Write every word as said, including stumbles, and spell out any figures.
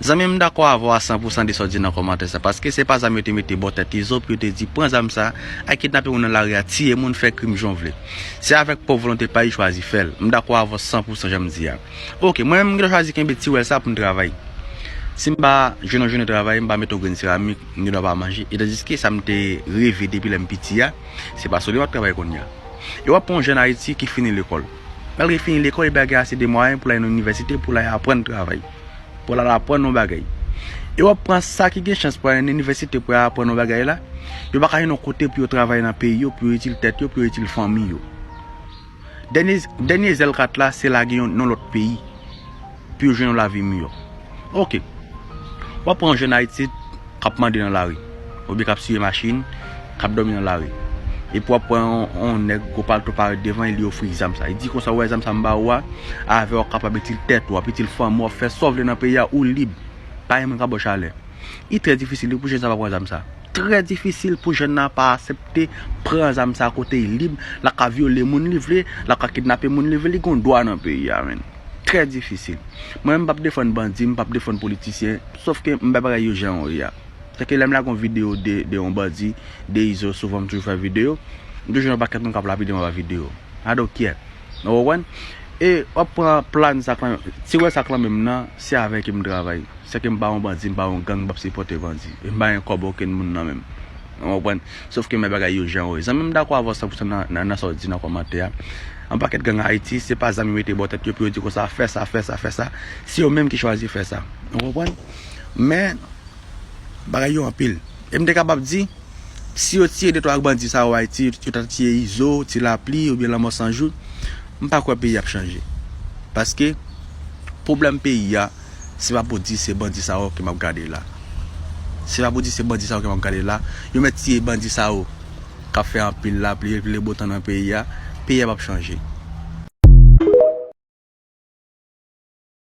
Zanmi m, m dakò avè w a san pou san de sa w di nan kòmantè sa, paske se pa zam yo te mete bò tèt Izo pou yo te di pran zam sa, al kidnape moun nan lari a, tiye moun, fè krim jan w vle. Se avèk pwòp volonte pa yo chwazi fè l. M dakò avè w san pou san jan m di a. Oke, mwen menm m gentan chwazi kenbe ti wèl sa pou m travay. Si m pa jwenn yon jounen travay, m pa mete yon grenn seramik, m gen dwa pa manje. E tandiske sa m te reve depi lè m piti a, se pa sou li m ap travay kounye a. E w ap pran yon jèn Ayiti ki fini lekòl. Malgre l fini lekòl, li pa gen ase de mwayen pou l al nan inivèsite, pou l al aprann travay. Pou l al aprann yon bagay. E w ap pran sa ki gen chans pou al nan inivèsite pou al aprann yon bagay la, yo pa ka jwenn yon kote pou yo travay nan peyi yo, pou yo itil tèt yo, pou yo itil fanmi yo. Dènye, dènye zèl kat la, se lage yon, yon lòt peyi pou yo jwenn yon lavi miyò. Oke. W ap pran yon jèn Ayiti k ap mande nan lari, oubyen k ap siye machin, k ap dòmi nan lari. Epi w ap pran yon, yon nèg gwo palto parèt devan li, li ofri zam sa. Li di konsa, ou wè zam sa m ba ou a, avè w w ap kapab itil tèt ou, w ap itil fanmi w, w ap fè sa w vle nan peyi a, ou lib. Pa gen moun k ap ba w chalè. Li trè difisil wi pou jèn sa pa pran zam sa. Trè difisil pou jèn nan pa aksepte pran zam sa kote li lib, l ap ka vyole moun li vle, l ap ka kidnape moun li vle, li gen dwa nan peyi a, menn. Trè difisil. Mwen menm m p ap defann bandi, m p ap defann politisyen, sòf ke m bay bagay yo jan yo ye a. Sèke lè m lage yon videyo de, de yon bandi, de Izo, souvan m toujou fè videyo, m toujou jwenn yon pakèt moun k ap lapide m anba videyo. I don't care. Ou konprann? E w ap pran plan sa k lan, ti wè sa k lan menm nan, se avèk li m travay. Sèke m pa yon bandi, m pa yon gang, m p ap sipòte bandi. E m pa gen kòb okenn moun nan men m. Ou konprann? Sòf ke m bay bagay yo jan yo ye. Zanmi m dakò avè w san pou san nan, nan, nan sa w di nan kòmantè a. Yon pakèt gang Ayiti, se pa zam yo mete bò tèt yo pou yo di konsa, fè sa, fè sa, fè sa. Se yo menm ki chwazi fè sa. Ou konprann? Men, bagay yo anpil. E m te kapab di, si yo tiye de twa bandi sa yo Ayiti, yo ta tiye Izo, Ti Lapli, oubyen Lanmò San Jou, m pa kwè peyi a ap chanje. Paske, pwoblèm peyi a, se pa pou di se bandi sa yo ke m ap gade la. Se pa pou di se bandi sa yo ke m ap gade la. Yo mèt tiye bandi sa yo k ap fè anpil lapli, anpil bon tan nan peyi a, peyi a p ap chanje.